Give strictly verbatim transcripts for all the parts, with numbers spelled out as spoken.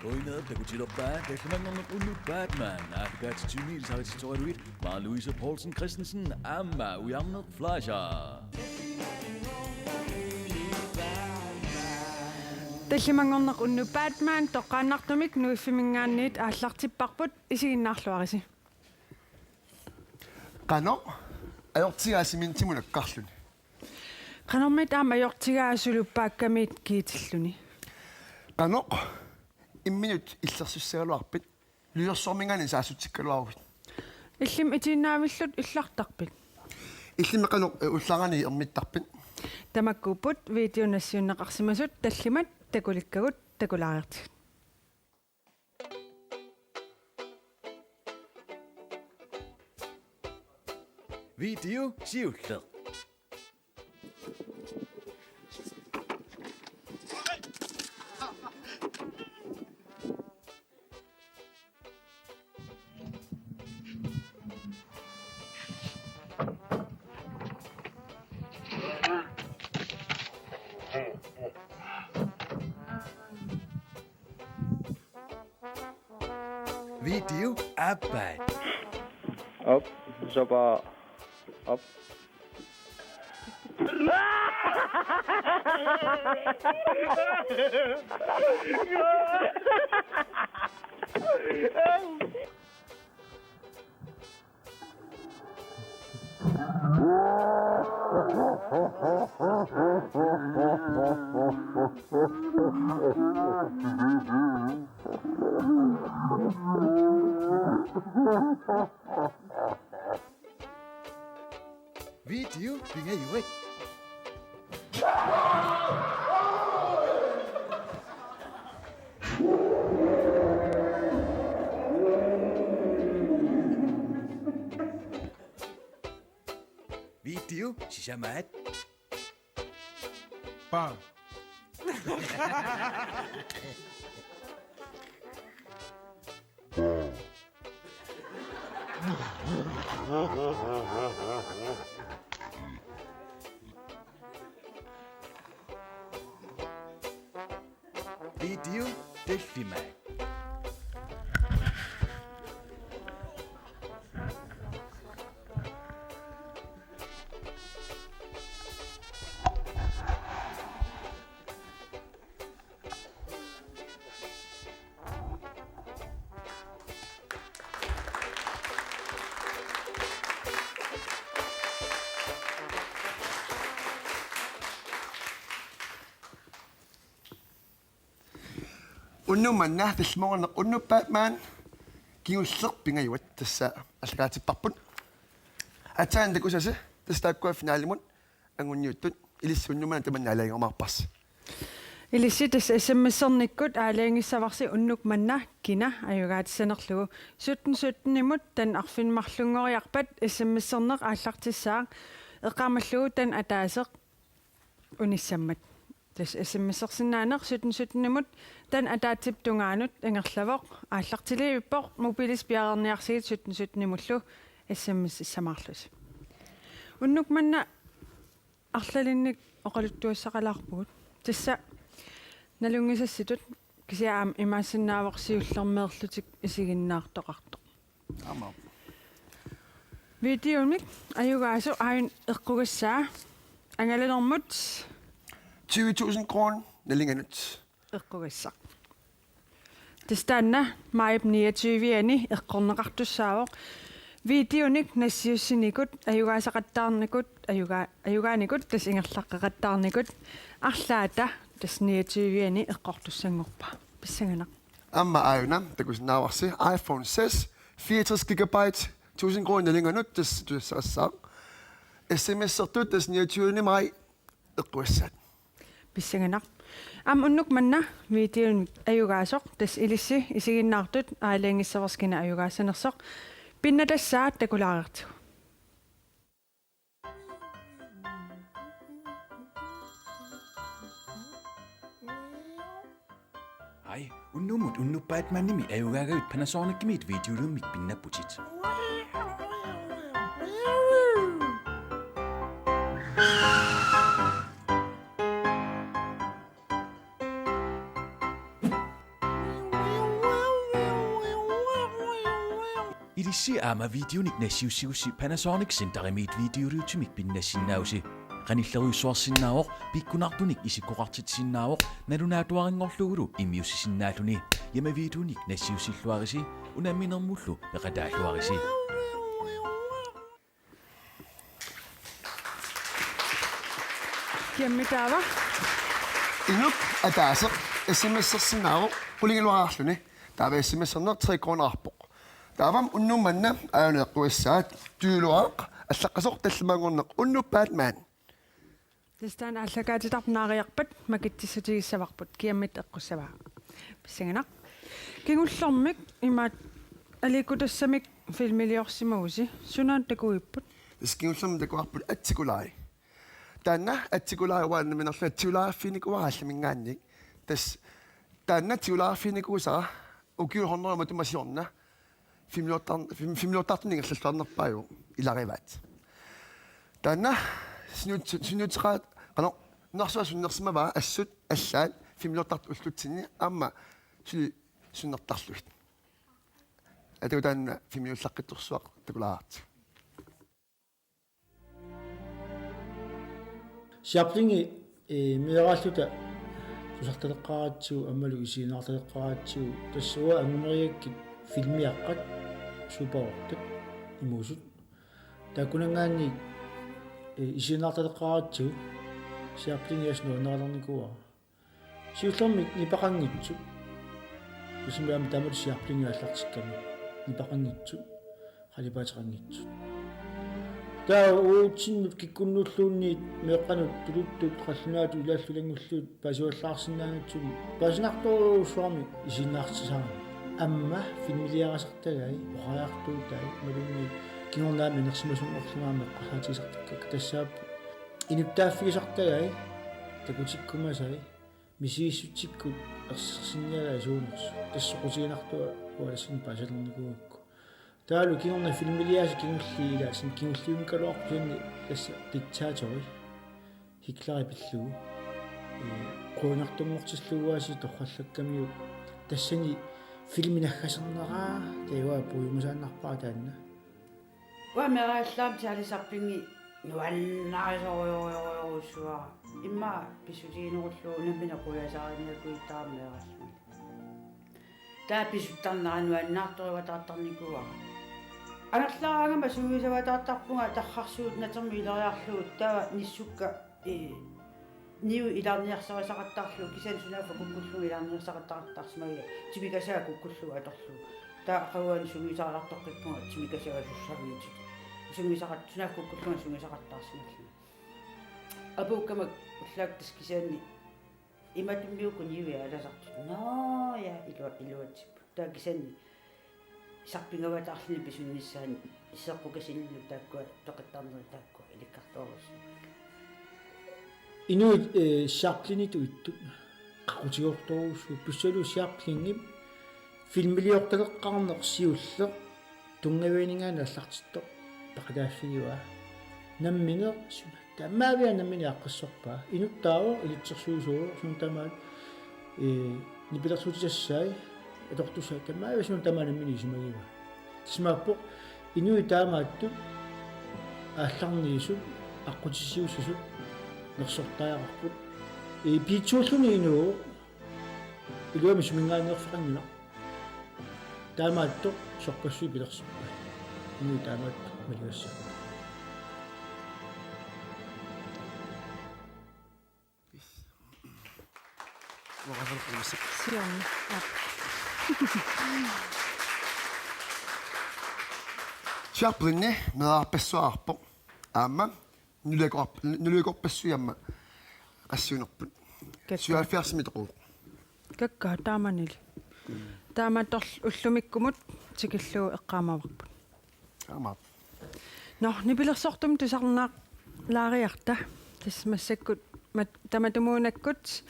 Uineq takutilerpaa tallimanngorneq unnuk Batman, aallakaatitsivimmi ilisarititsisoraluit Maja Louise Poulsen Christensen aamma Ujarneq Fleischer. Tallimanngorneq unnuk Batman toqqaannartumik Nuiffiminngaanniit aallartipparput, isiginnaarluarisi. Qanoq ajortigaa cementimut nakkarluni? Qanormita aamma ajortigaa suluppaakkamiit kiitilluni? Qanoq imminut illersussagaluarpit? Lysersorminngaanniit saassutikkaluaruit. Illimmi itiinnaavillutit illartarpit? Illimmi qanoq, eh, ullaarani ermittarpit? Tamakkuupput videot nassiunneqarsimasut, tallimat takulikkagut takulaariartigut. Video siulleq. Video aappaa. Op, så bare op. Video pingajuat. Video sisamaat. Bang. Video tallimaat. Unnuk manna tallimanngorneq unnuk Batman kingulleq pingajuat tassa aallakaatipparput. Aatsaat takusasi tassa taakkua finalimut anguniuttut, ilissi unnuk manna tamanna aalajangerumaarparsi. Ilissi tassa S M S-ernikkut aalajangissavarsi unnuk manna kina ajugaatissanerlugu. Sytten sytten-imut taanna arfineq-marlunngoriarpat S M S-erneq aallartissaaq eqqaamallugu taanna ataaseq unissammat. Tassa S M S-ersinnaaneq sytten sytten-imut taanna ataatsip tungaanut ingerlavoq, aallartilivippoq, mobiilissat piareerniarsigit sytten sytten-imullu S M S-issamaarlusi. Unnuk manna arlalinnik oqaluttuassaqalaarpugut. Tassa nalunngisassitut kisianni aamma imaassinnaavoq siullermeerlutik isiginnaartoqartoq. Aamma. Videomik ajugaasoq aajuna eqqugassaa angalanermut tyve tusind kroner nalinganut eqqugassaq. Tassa taanna maajip niogtyve-ani eqqorneqartussaavoq. Videonik nassiussinikut, ajugaasaqattaarnikut, ajuga-, ajugaanikut, tassa ingerlaqqeqattaarnikut, arlaata tassa niogtyve-ani eqqortussanngorpaa. Pissanganaq. Aamma aajuna takusinnaavarsi iPhone seks, fireogtres gigabyte, tusind kroner nalinganut, tassa tusassaassaaq. S M S-ertut tassa niogtyve-ani maj eqqugassaat. Pissanganaq. Aamma unnuk manna videomik ajugaasoq tassa ilissi isiginnaartut aalajangissavarsi kina ajugaassanersoq. Pinnatassaa takulaariartigu. Ai, unnummut unnuk Batmanimi ajugaagavit Panasonicimiit videolummik pinnapputit. Ilissi aamma videonik nassiussigussi Panasonic Centerimiit videoliutimik pinnassinnaavusi. Qanillerujussuarsinnaavoq, pikkunartunik isikkoqartitsisinnaavoq, nalunaatuarinngorlugulu immiussisinnaalluni. Aamma videonik nassiussilluarisi, unamminermullu peqataalluarisi. Kiammi taava? Inuk ataaseq S M S-ersinnaavoq qulingiluaarluni. Taava S M S-erneq tre kroneqarpoq. Taava unnuk manna aana eqqugassaat, tyveluaraq allaqqasoq tallimanngorneq, unnuk Batman. Tassa taanna aallakaatitarput naariarpat makitsissutigissavarput, kiammit eqqussavaa. Pissanganaq. Kingullermik imaat aliikkutassamik filmiliorsimavusi, sunaana takuipput? Tassa kingullermik takuarput Atsikulai. Taanna Atsikulai uanga nammineerlunga tigulaarfiginikuuara allaminngaanniit. Tassa taanna tigulaarfiginikuusara ukiut hundrede matuma siorna filmiliortar-, film-, filmiliortartunik ingerlalluarnerpaajuvoq ilagivaat. Taanna sinu-, sinu-, sinuuteqaat, qanoq, nunarsuaq sunnersimavaa assut allaat filmiliortartut ullutsinni aamma suli sunnertarlugit. Atagu taanna filmiliullaqqittorsuaq takulaartigu. Chaplini, ee, meeraalluta tusartaleqqaaratsigu aammalu isiginnaartaleqqaaratsigu, tassa uanga angumerigakkit filmiaqqat Super otte imuusut. Taakkunanngaanniit, ee, isiginnaartaleqqaaratsigu Chaplini assut nuannarilernikuuara. Siullermik nipeqanngitsut. Tassami aamma taamatut Chaplini aallartikkami. Nipeqanngitsut, qalipaateqanngitsut. Taava uatsinnut kikkunnulluunniit meeqqanut tuluttut qallunaatut ilaallu ilanngulluta paasivallaarsinnaanngitsumik paasinartorujussuarmik isiginnaartisarami. Aamma filmiliarisartagai, oqariartuutai, imaluunniit kingorna aamma inersimasunngorlugit aamma eqqarsaatigisartakkakka tassaapput. Inuttaaffigisartagai, takutikkumasai, misigissutsikkut ersersinniagai suunersut. Tassa soqutiginartua uanga tassani paasilernikuugakku. Taavalu kingorna filmiliaasa kingulliit ilaat, kingulliunngikkaluarpoq kisianni tassa diktatori Hitleri pillugu. Ee, qujanartunngortillugu aasiit torrallakkamiuk, tassani filmi naggaserneraa taava puigumasaannarpara taanna. Uanga meeraallunga Charlie Chaplini nuannarisorujorujorujussuara. Immaqa pissutiginerullugu nammineq qujasaariniakuittaarami meeraallunga. Taava pisuttarnera nuannaartorivataartarnikuuara. Angerlaraangama sungiusavataartarpunga tarrarsuut natermik ileriarlugu, taava nissukka, ee, niu ilaarniarsarisaqattaarlugu, kisianni sunaaffa kukkullunga ilaarniarsarisaqattaarsimagiga, timikasaat kukkullugu atorlugu. Taava aqaguani sungiusariartortarpunga timikasaat sussaanngitsut. Sungiusaqat-, sunaaffa kukkullunga sungiusaqattaarsimallunga. Apuukkamakku ullaakkut tassa kisianni imatummiukkut niui alasartut. Nå ja, ilua-, iluatsipput. Taava kisianni sarpingavataarluni pisunnissaanut seqqukasinnut taakkua peqattarnerit taakkua ilikkartorujussuupput. Inuit, ee, Chaplinitut ittut qaqutigoortorujussuupput, pissutigalugu Chaplinip filmiliortaleqqaarneq siulleq tunngavianinngaanniit aallartittoq peqataaffigivaa. Nammineq suna tamaavia nammineq aaqqissorpaa. Inuttaavoq, ilitsersuisuuvoq, suna tamaat, ee, nipilersuutitassai, atortussai tamaavia suna tamaat nammineq isumagivaa. Tassa imaappoq inuit taamaattut aallarniisut, aqqutissiuussisut nersortariaqarput. Ee, piitsuulluni inuuvoq, iluamik suminngaanneerfeqanngilaq. Taamaattoq sorpassuit pilersorpai. Inuit taamaattoq maligassaapput. Siorna. Aap. Chaplini meerarpassuaqarpoq. Aamma nuliakoq-, nuliakorpassuit aamma qassiunerput. Kakkaak. Syvoghalvfjerdsimi toquvoq. Kakkaak taamanili. Taamaattorli ullumikkumut tikillugu eqqaamavarput. Aamma. Nå, nipilersortumik tusarnaarlaariarta. Tassa massakkut mat-, tamatumuunakkut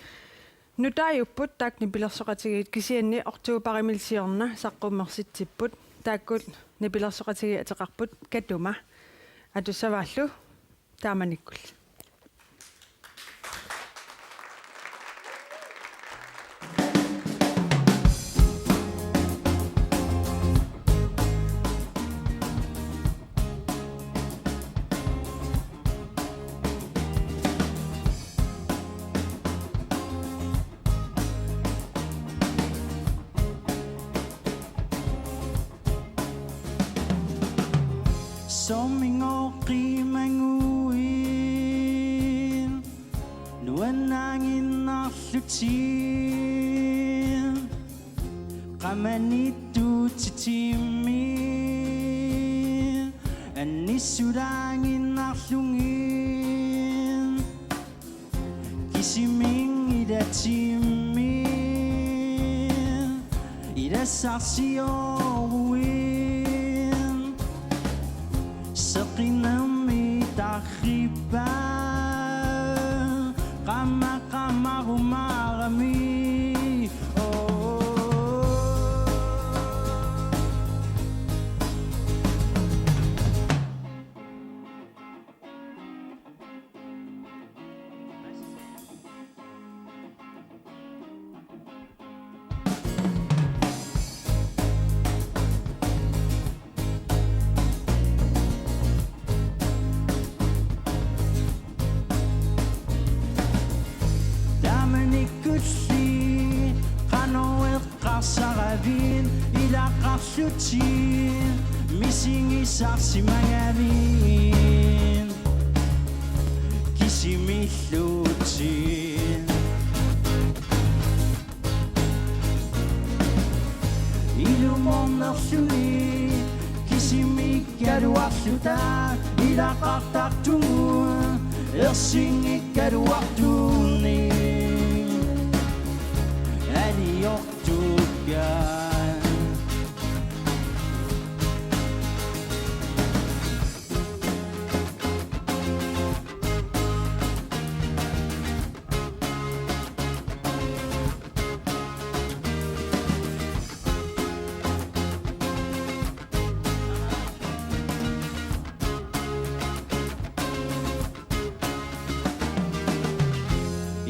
nutaajupput taakku nipilersoqatigiit, kisianni oktobarimiilli siorna saqqummersitsipput. Taakkut nipilersoqatigiit ateqarput Katuma. Atussavaallu taamanikkulli. Soormigooq qimaguit nuannaannginnarlutit, qamanittut timmi annissullaannginnarlugit. Kisiminngilatimmi ilassarsioruit, seqinermi tarrippaa qamaqamarumaarami. Oh. Taamanikkulli qanoq eqqarsaravit ilaqarlutit misigisarsimagavit kisimillutit. Ilumornerluni kisimikkaluarluta ilaqartartugut ersinngikkaluartunik aliortukkat.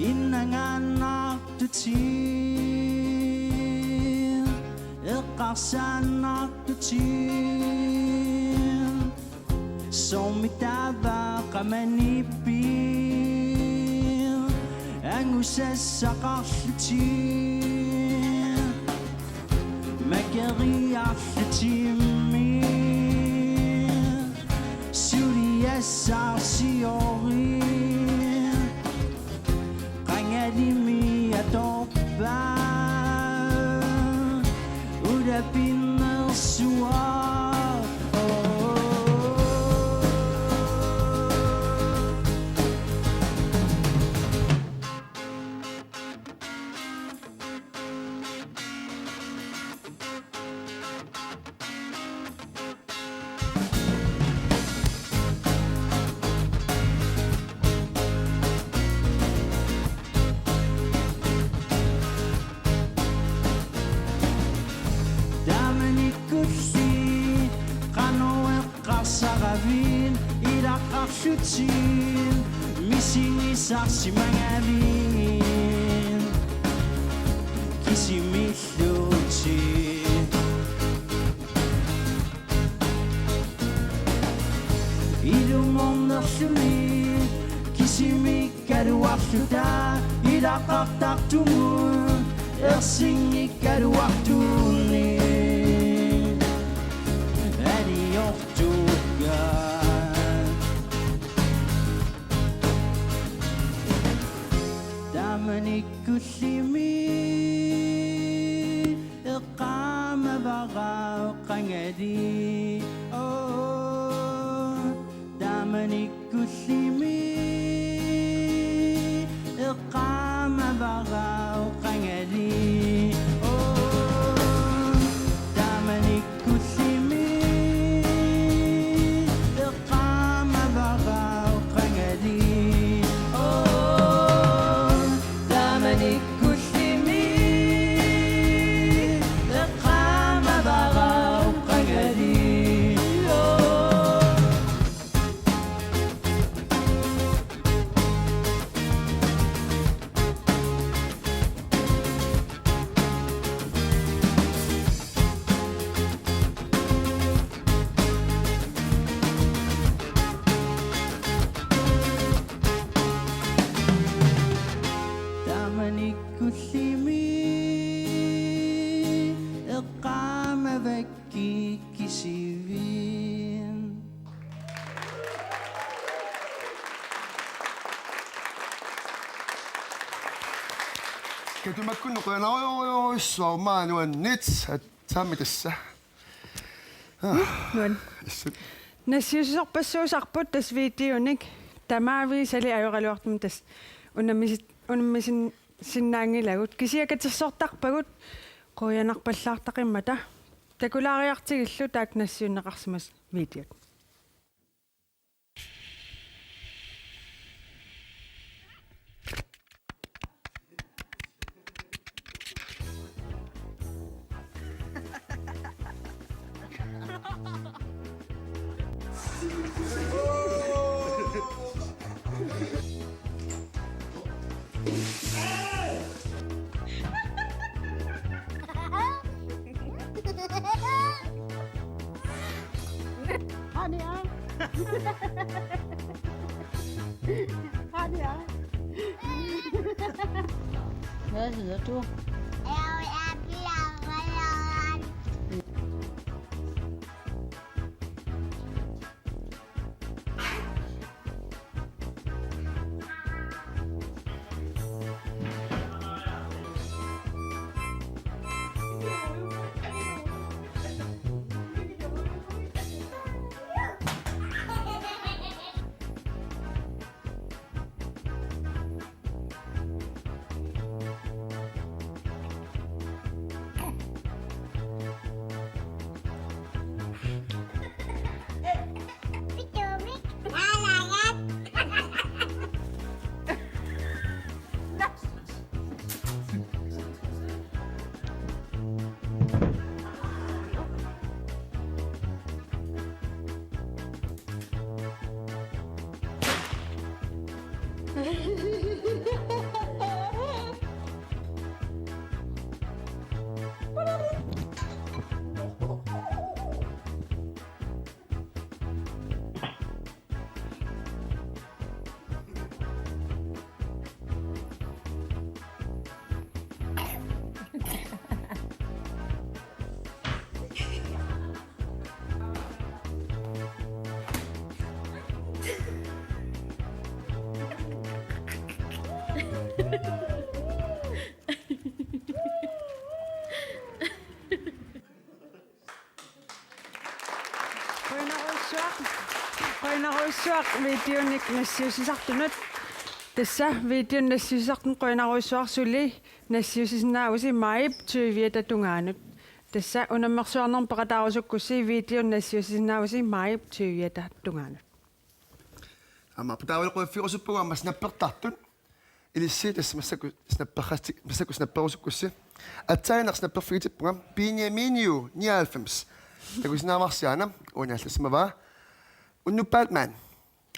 Innangaannartutit, eqqarsaannartutit, soormitaava qamaniippit angusassaqarlutit, makeriarlutimmi suliassarsiorit, qangalimi atorpaa ulapinnersuaq. Oh. Taamanikkulli qanoq eqqarsaravit ilaqarlutit misigisarsimagavit kisimillutit. Ilumornerluni kisimikkaluarluta ilaqartartugut ersinngikkaluartunik aliortukkat. Taamanikkullimi eqqaamavara qangali. Oh, taamanikkullimi eqqaamavara qangali. Oh, taamanikkullimi eqqaamavara qangali. Oh, taamanikkullimi eqqaamavara qangali. Oh. Taamanikkullimi eqqaamavakkit kisivit. Katumakkunnu qujanarujussuaq maani nuannit aatsaammi tassa. Nuan. Assut. Nassiussisarpassuusarput tassa videonik tamaaviisali ajoraluartumik tassa unammisi-, unammisin-, sinnaanngilagut. Kisianni katersortarpagut qujanarpallaartaqimmata. Takulaariartigillu taakku nassiunneqarsimasut videot. Hania. Hania. Hvad hedder du? Qujanarsuaq, qujanarsuaq videonik nassiussisartunut. Tassa videonik nassiussisartunut qujanarsuaq, suli nassiussisinnaavusi maajip tyviata tungaanut. Tassa unammersuarnermut peqataarusukkussi videonik nassiussisinnaavusi maajip tyviata tungaanut. Aamma putaavali qujaffigusuppugut aamma snappertartut. Ilissi tassa massakkut snapperrassi-, massakkut snapperusukkussi. Aatsaannaq snapperfigitippunga Benjaminio nioghalvfems. Takusinnaavarsi aana, uani allassimavaa. Unnuk Batman.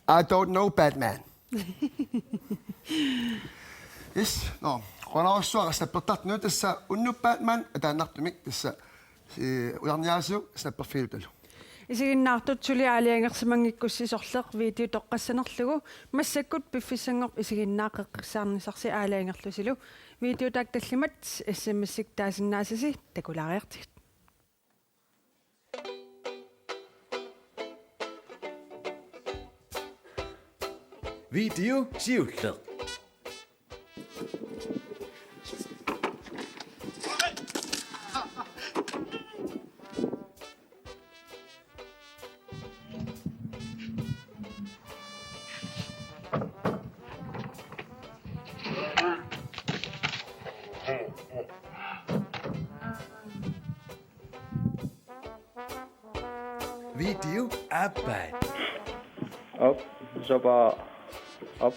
I don't know Batman. Yes, nå. Qujanarsuaq snappertartunut, tassa Unnuk Batman ataannartumik tassa, eh, ujarniaasiuk snapperfigilutalu. Isiginnaartut suli aalajangersimanngikkussi sorleq video toqqassanerlugu, massakkut piffissanngorpat isiginnaaq qeqqissaarnissarsi aalajangerlusilu. Video taakku tallimat S M S-ikkut taasinnaasasi, takulaariartigit. Video siulleq. Video aappaa. Op, så bare op.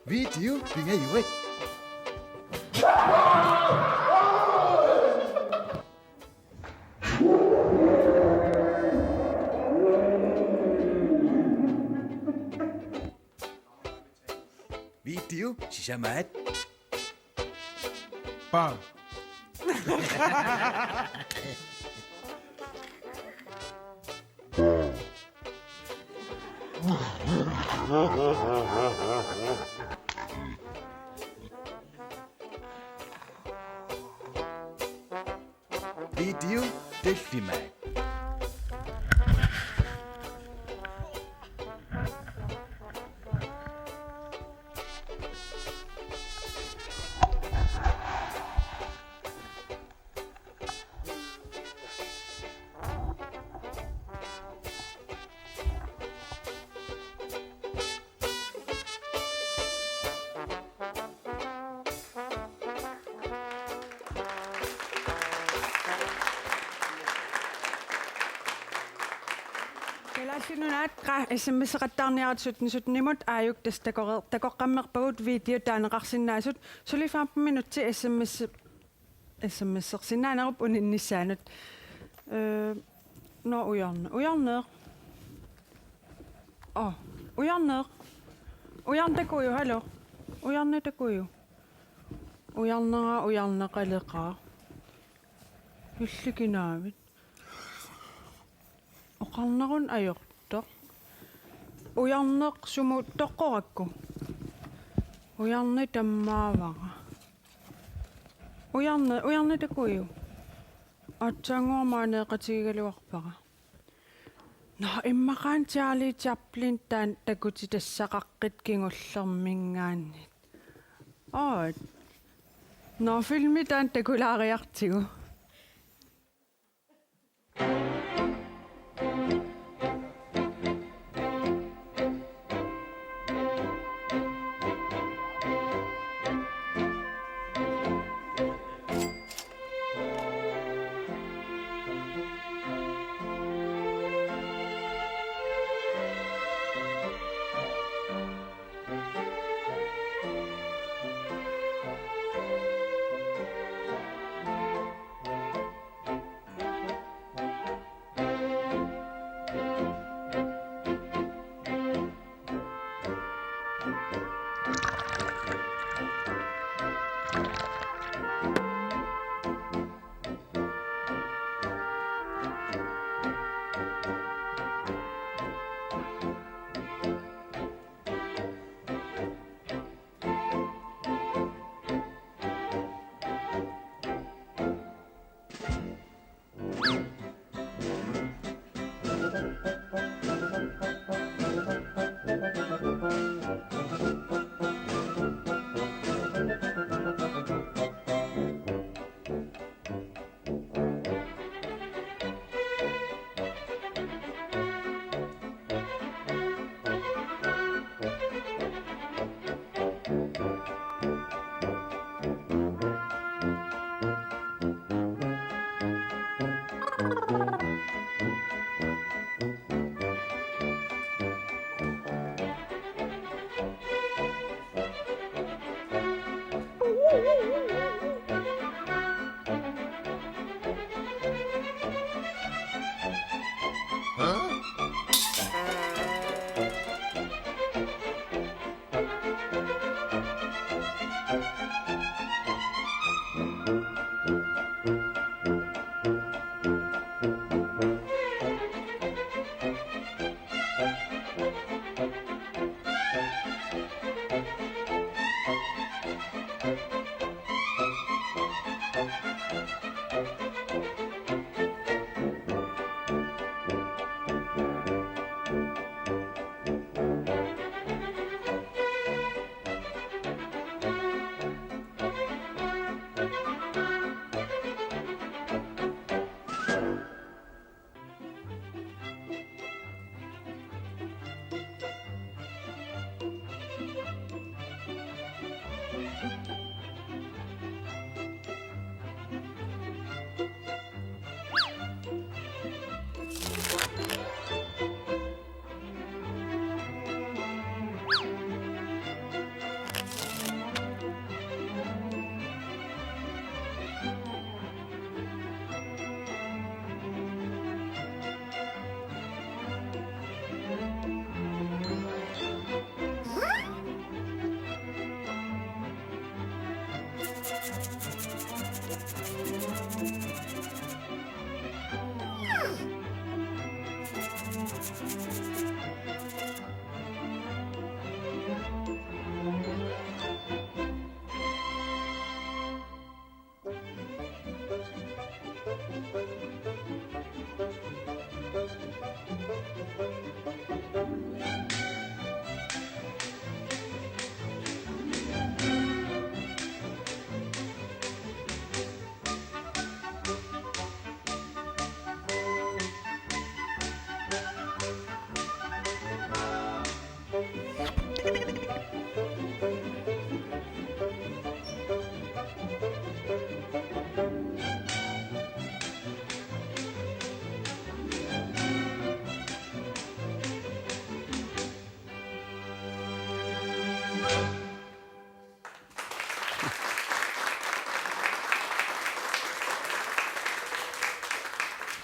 Video pingajuat. Video sisamaat. Bang. Video tallimaat. Kalaallit Nunaat, qa-, S M S-eqattaarniarit sytten sytten-imut, aajuku tassa takoreer-, takoqqammerpagut video taaneqarsinnaasut, suli femten minutsit S M S, S M S-ersinnaanerup uninnissaanut. Ee, nå, Ujarne-, Ujarneeq. Åh, Ujarneeq. Ujarneq takuju, hallo. Ujarneq takuju. Ujarnera, Ujarneqaleqaaq. Illit kinaavit? Oqarneruna ajortoq. Ujarneq sumut toqqorakku? Ujarneq tammaavara. Ujarneq, Ujarneq takuju? Aatsaannguaq maaneeqatigigaluarpara. Nå, immaqa aamma Charlie Chaplin taanna takutitassaqaqqit kingullerminngaanniit. Aat. Nå, filmi taanna takulaariartigu.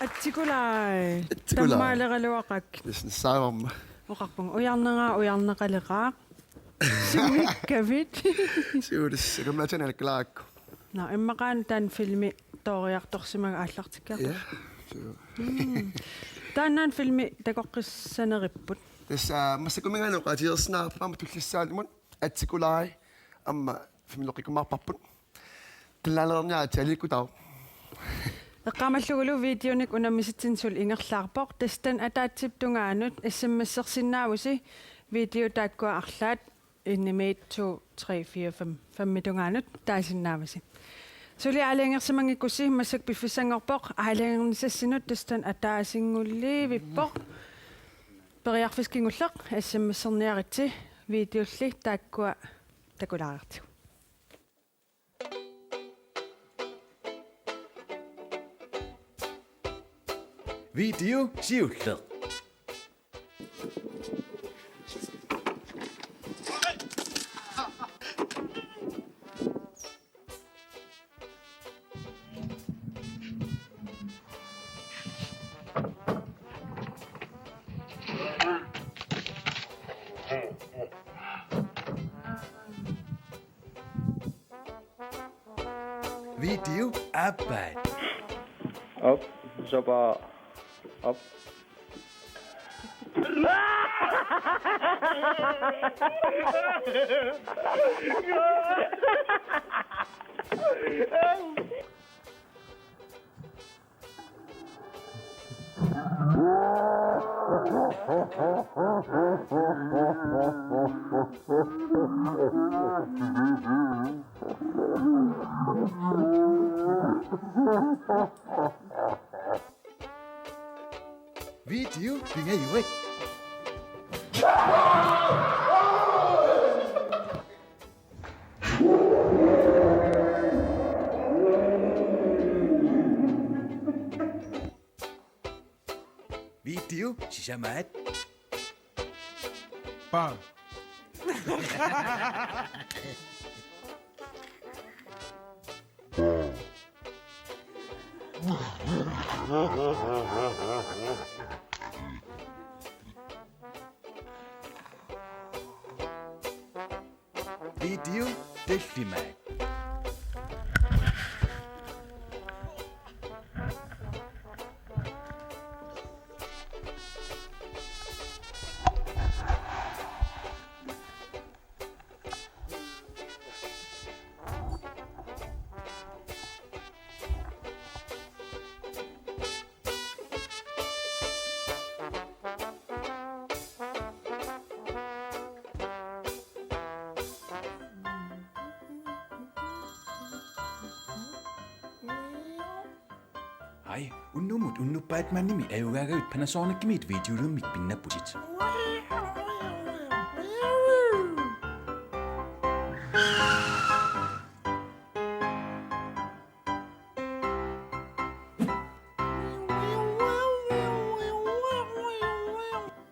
Atsikulai. Atsikulai. Tammaaleraluaqaaq. Tassa nassaavarma. Oqarpunga ujarneraa ujarneqaleqaaq. Sumiikkavit? Siulissaq, kammaatinik alakkalaarakku. Nå, immaqa taanna filmi tooriartorsimaga aallartikkiartoq. Ja, suu. Mm. Taanna filmi takoqqissaneripput. Tassa, aa, massakkut minngaanniit oqaatigereersinnaavarput aamma tullissaanut Atsikulai aamma filmileqqikkumaarparput. Qilaalerniaritsi aliikkutaavoq. Eqqaamallugulu videonik unammisitsineq suli ingerlaarpoq. Tassa taanna ataatsip tungaanut S M S-ersinnaavusi video taakkua arlaat en-imit to, tre, fire, fem, fem-ip tungaanut taasinnaavasi. Suli aalajangersimanngikkussi massakkut piffissanngorpoq, aalajangernissassinut tassa taanna ataasinngullivippoq. Periarfissaq kingulleq S M S-erniaritsi videolli taakkua takulaariartigu. Video siulleq. Video aappaa. Op, så bare op. Video pingajuat. Video sisamaat. Bang. Video tallimaat. Hej, unnummut unnuppat mandimi ajugaagavit Panasonicimit videoliummik pinnapputit.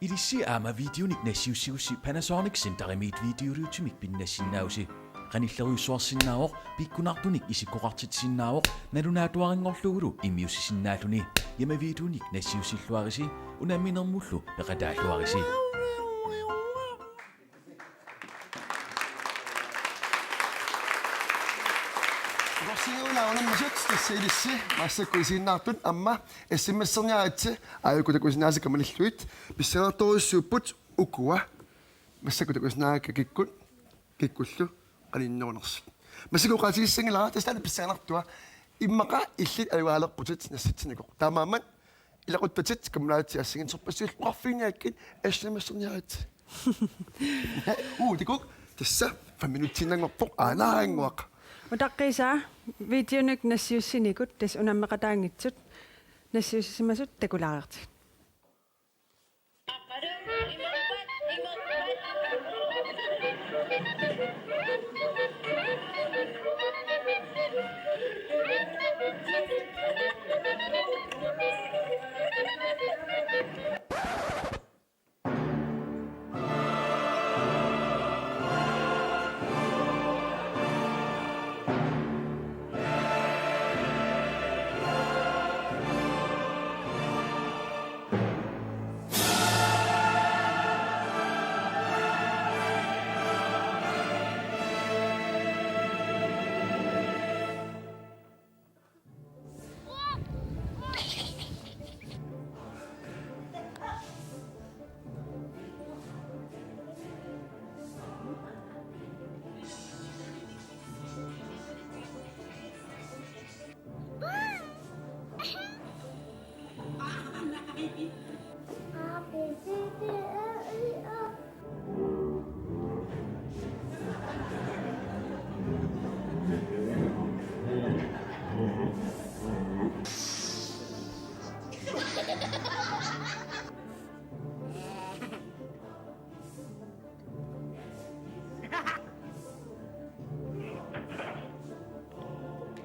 Ilissi aamma videonik nassiussigussi Panasonic Centerimiit videoliummik pinnassinnaavusi. Qanillerujussuarsinnaavoq, pikkunartunik isikkoqartitsisinnaavoq, nalunaatuarinngorlugulu immiussisinnaalluni. Aamma videonik nassiussilluarisi, unamminermullu peqataalluarisi. Ukorsiiuna unammisut tassa ilissi massakkut isiginnaartut aamma S M S-erniaritsi aajuku takusinnaasakka malillugit pissanganartorujussuupput ukua massakkut takusinnaagakka kikkut kikkullu qaninnerunersut. Massakkut oqaatigissanngilara tassa taanna pissanganartua immaqa illit ajugaalerputit nassitsinikuuvoq. Taamaammat ilaquttatit kammalaatitit assigiinngitsorpassuit oqarfiginiakkit S M S-erniaritsi. Uu, tikuk, tassa fem minutsiinnanngorpoq aalaannguaq. Utaqqiisaa videonik nassiussinikut tassa unammeqataanngitsut nassiussisimasut takulaariartigit.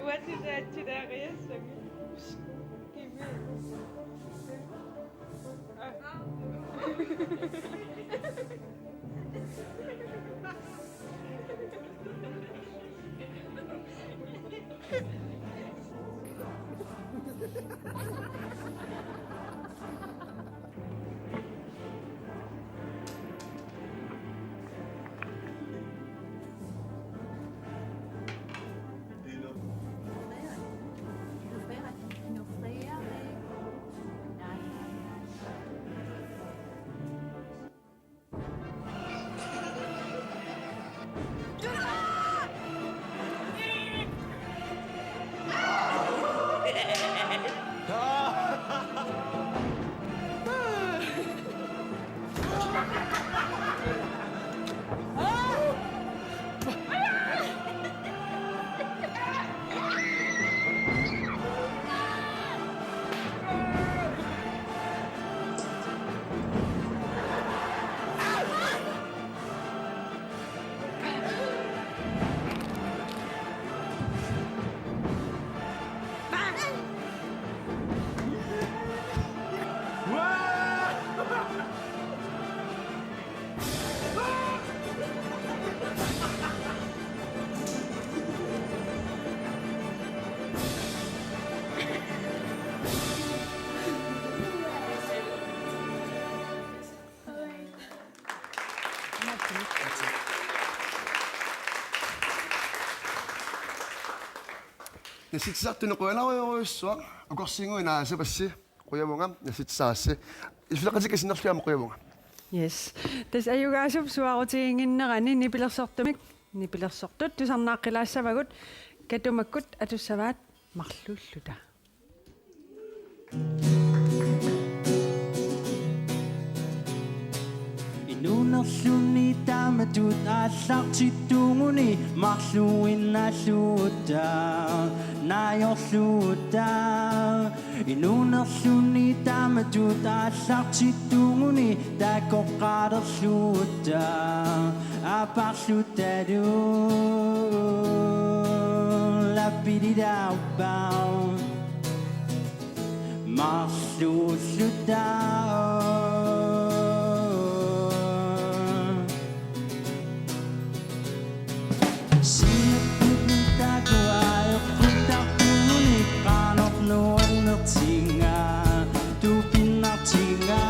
Uatsinaatsinaariassammi. Kimi. Nassitsisartunut qujanarujorujussuaq, ukorsiinguit naasapassi, qujavunga, nassitsisarassi. Illuleqatikka sinnerlugit aamma qujavunga. Yes. Tassa ajugaasup suaarutiginnginnerani nipilersortumik, nipilersortut tusarnaaqqilaassavagut, katumakkut atussavaat Marluulluta. Inuunerluni taamatut aallartittuuguni marluinnaalluta, naajorluta. Inuunerluni taamatut aallartittuuguni takoqqaalerluta, aaparlutalu lapililaarpaat. Marluulluta. Sinneqquttut taakku eqquttartuuguni qanorluunniit nuannertinnga, tupinnartinnga.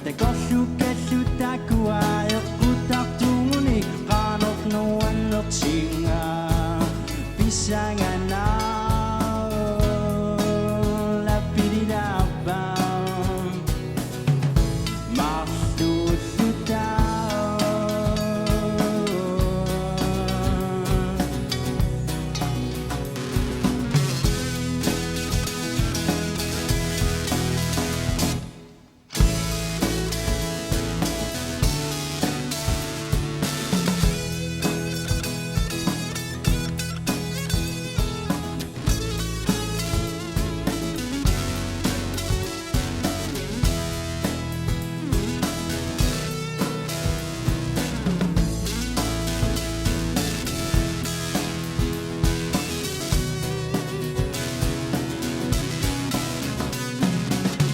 Takorluukkallu taakku eqquttartuuguni qanorluunniit nuannertinnga. Pissanganaq lapililaarpaat. Marluulluta.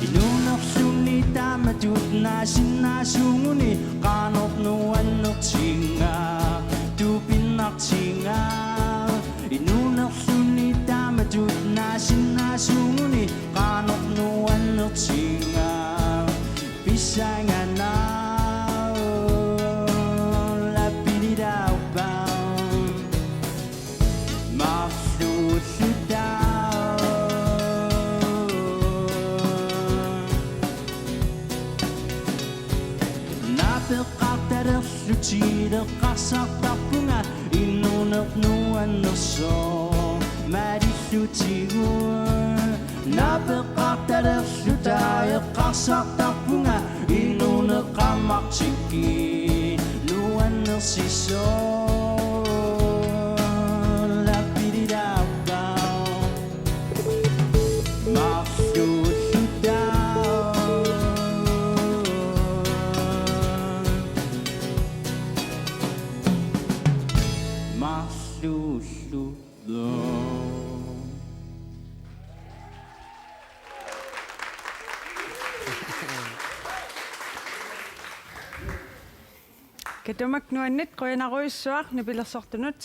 Inuunerluni taamatut naasinnaasuuguni qanorluunniit nuannertinnga, tupinnartinnga. Inuunerluni taamatut naasinnaasuuguni qanorluunniit nuannertinnga. Pissanganaq lapililaarpaat. Marluulluta. Naapeqqaartalerlutit eqqarsartarpunga inuuneq nuannersoq malillutigu. Naapeqqaartalerluta eqqarsartarpunga Martikki nuannersisoq lapililaappa marluulluta. Marluulluta. Katumak nuannit, qujanarujussuaq nipilersortunut.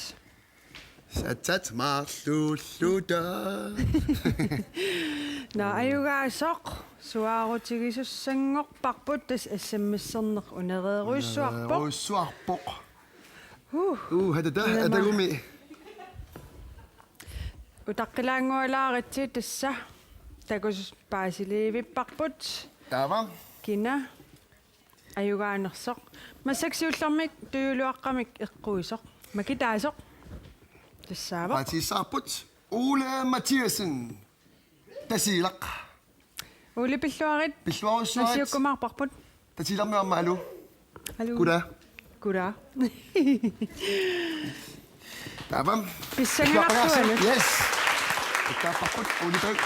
Satsat marluulluta. Nå, ajugaasoq suaarutigisussanngorparput, tassa S M S-erneq unereerujussuarpoq. Unereerujussuarpoq. Huh. Uh, hatata, Unereerujussuarpoq. Atagumi. Utaqqilaanngualaaritsi tassa takuss-, paasiliivipparput. Taava. Kina ajugaanersoq. Massakkut siullermik tujuluaqqamik eqquisoq. Makitaasoq. Tassaavoq. Paatigissavarput. Ole Mathiassen. Tasiilaq. Ole, pilluarit. Pilluarujussuarit. Nassiukkumaarparput. Tasiilarmi aamma alu. Alu. Kula. Kula. Taava. Pissanganartuanut. Yes. Taapparput Ole Bøgh.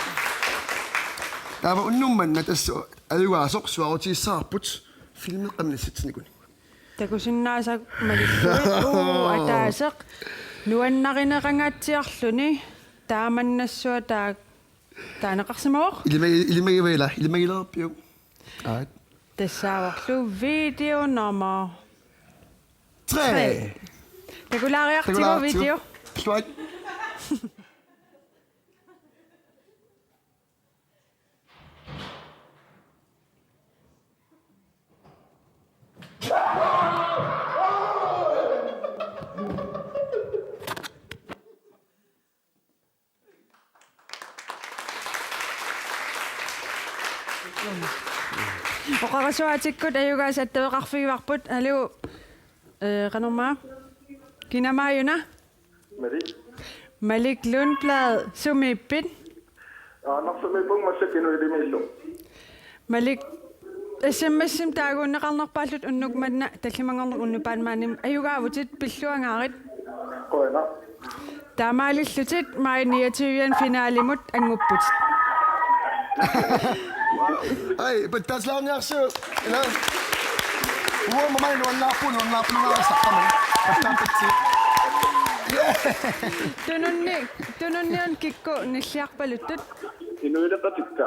Taava unnuk manna tassa ajugaasoq suaarutigissavarput filmeqqamik nassitsinikunni. Takusinnaasaq malillugit. Uu, ataaseq. Nuannarineqangaatsiarluni. Taamannassuaq taa-, taaneqarsimavoq. Ilimagi-, ilimagivaa ila, ilimagilerpiuk. Aat. Tassaavorlu video nummer tre. Tre. Takulaariartigu. Takulaariartigu. Video. Sluit. Oqarasuaatikkut ajugaasat attaveqarfigivarput. Alu, eh, qanormaa? Kinamaajuna? Malik. Malik Lundblad, sumiippit? Aa, Narsamiippunga, massakkut Inuit Ilimiillu. Malik, S M S-imik taaguunneqarnerpaallutit unnuk manna tallimanngorneq unnupaat maani, ajugaavutit, pilluangaarit. Qujanaq. Taamaalillutit maj niogtyve finalimut anngupputit. Ai, pattaasilaarniarsiuk. Ila. Uanga maani nuannaarpunga, nuannaarpunga saqqamani. Pattaapatsi. Yeah. Tununni, tununni una kikkut nilliarpaluttut? Inuileqatikka.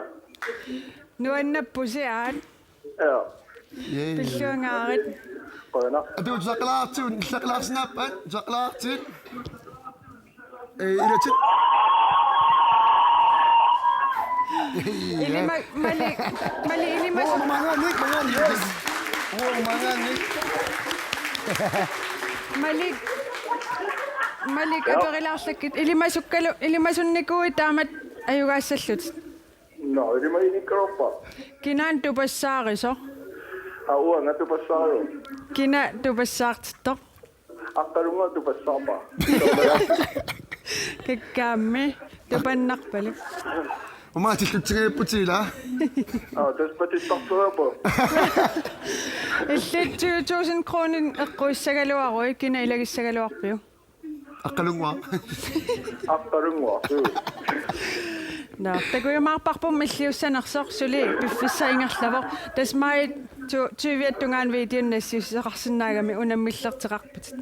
Nuannappusi aat. Ja. Yay. Pilluangaarit. Qujanaq. Atu, tusaqqilaartigut, tusaqqilaarsinnaappat, tusaqqilaartigut. Ee, ilatit. Ilima-, Malik, Malik, ilima-, Uanga maanngaanniit, maanngaanniit. Yes. Uanga maanngaanniit. Malik, Malik, ja, aperilaarlakkit. Ilimasukkalu-, ilimasunnikuuit taamatut ajugaassallutit? Nå, ilimaginikkaluarpara. Kinaana tupassaarisoq? Aa, uanga tupassaarisoq. Kina tupassaartittoq? Aqqalunnguaq tupassaarpara. Kakkaammi tupannarpalik. Uanga tillutsigaapputit ila. Aa, tassa patittartuapo. Illit tyve tusind kroner eqquissagaluaruit, kina ilagissagaluarpiuk? Aqqalunnguaq. Aqqalunnguaq, juu. Nå, takujumaarparput milliussanersoq, suli piffissaq ingerlavoq. Tassa maj tu-, tyviata tungaanut videonik nassiussaqarsinnaagami unammillerteqarputit.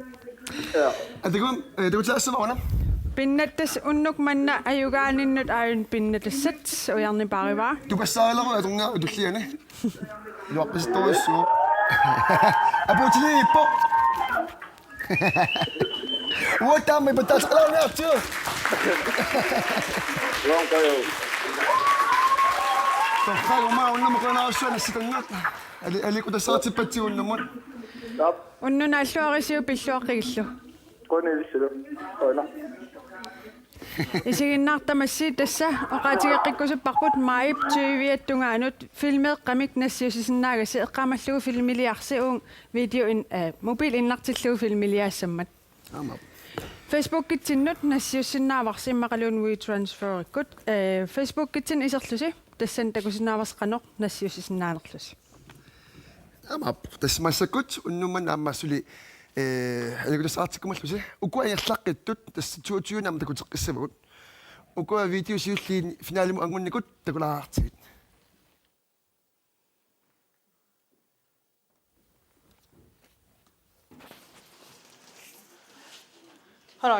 Ja. Atagu, eh, takutaassavara una. Pinnattassat unnuk manna ajugaaninnut aajuna pinnatassat ujarnipaarivara. Tupassaarileruit atorniarpit tulliani. Iluarpasittorujussuuvoq. Apuutiliippoq. Uattaammi pattaasaqalaarniartigu. Uangajo. Torrak, uanga unnuk qujanarsuaq nassitannut. Ali, aliikkutassaqartippatsigut unnumut. Aap. Unnuk naalluarisiuk, pilluaqqigillu. Qunilissalu. Qujanaq. Isiginnaartamassi, tassa oqaatigeqqikkusupparput majip tyviata tungaanut filmeeqqamik nassiussisinnaagassi, eqqaamallugu filmiliarsi uunga video in-, eh, mobil innartillugu filmiliaassammat. Aamma. Facebookitsinnut nassiussinnaavarsi immaqaluunniit WeTransferikkut, eh, Facebookitsinnut iserlusi, tassani takusinnaavarsi qanoq nassiussisinnaanerlusi. Taamaappoq. Tassa massakkut unnuk manna aamma suli, eh, alakkutassaartikkumallusi. Ukua ingerlaqqittut tassa toogtyve aamma takuteqqissavagut. Ukua video siulliini finalimut angunnikut takulaartigit. Hallo.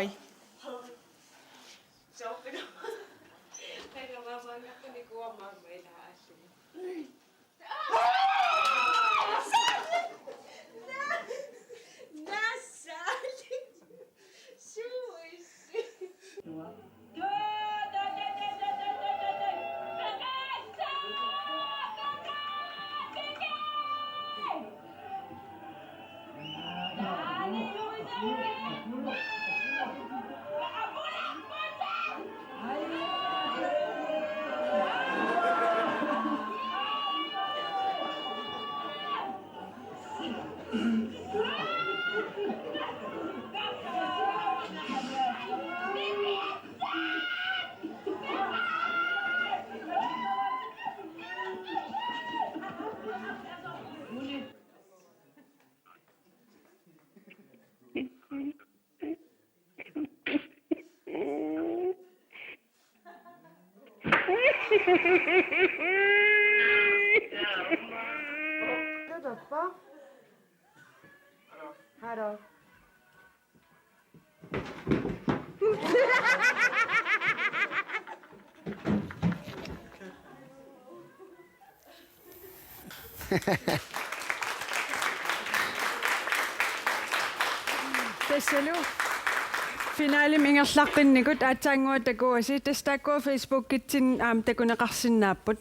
Hallo. Tassalu finalimi ingerlaqqinnikut aatsaannguaq takuasi, tassa taakkua Facebookitsinni aamma takuneqarsinnaapput.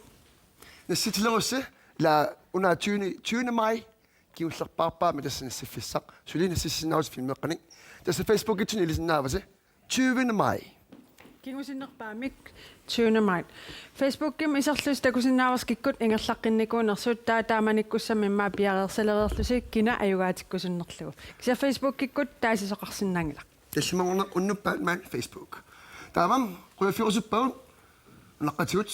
Nassitilerussi, ila una tyvende, tyvende maj kingullerpaarpaami tassa nassiffissaq. Suli nassissinnaavusi filmeeqqanik. Tassa Facebookitsinni ilisinnaavasi. Tyvende maj. Kingusinnerpaamik tyvende maj. Facebookimi iserlusi takusinnaavarsi kikkut ingerlaqqinnikuunersut, taava taamanikkussamik immaqa piareersalereerlusi kina ajugaatikkusunnerlugu. Kisianni Facebookikkut taasisoqarsinnaanngilaq. Tallimanngorneq unnuk Batman Facebook. Taava qujaffigusuppagut unaqqatigut,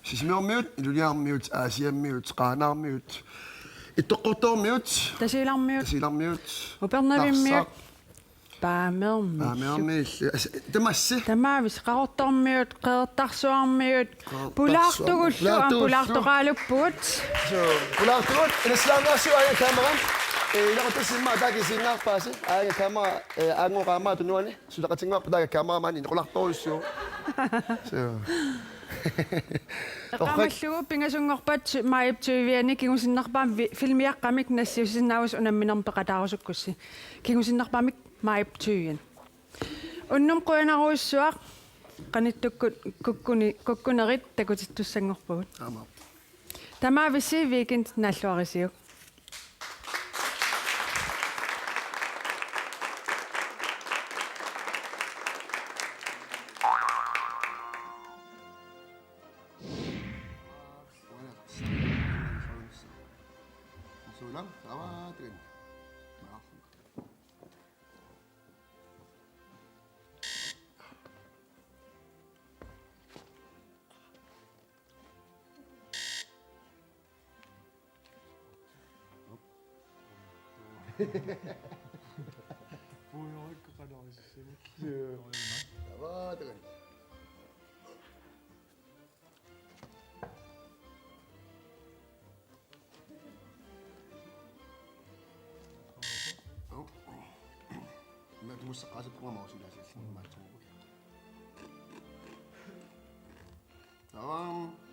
Sisimiormiut, Ilulissarmiut, Aasiammiut, Qaanaarmiut, Ittoqqortoormiut, Tasiilarmiut, Tasiilarmiut, Upernavimmiut, Narsaq, Paamermi. Paamermi. As-, tamassi. Tamaavisa Qaqortormiut, Qeqertarsuarmiut, Qeqertarsuar-, Pulaartugullu, aa, Pulaartugullu. Pulaartoqaaluppugut. Suu, Pulaartugut, ila silaannaassuaq aajuna kamera. Eh, ilaquttassi immaqa taakku isiginnaarpaasi. Aajuna kamera, eh, aanngoqaamaat tunuani. Suleqatinnguarput taakku kameramaani inequlaartorujussuuvoq. Suu. Eqqaamallugu pingasunngorpat majip tyviani kingusinnerpaamik vi-, filmiaqqamik nassiussinnaavusi unamminermi peqataarusukkussi. Kingusinnerpaamik majip tyviani. Unnuk qujanarujussuaq, qanittukkut kukkuni-, kukkunerit takutittussanngorpugut. Aamma. Tamaavissi weekend naalluarisiuk. Puiorikka qanoq isissami. Avaatagan. Ima tumussaqaasippunga mausilaasillin maatsuugut. Tavam.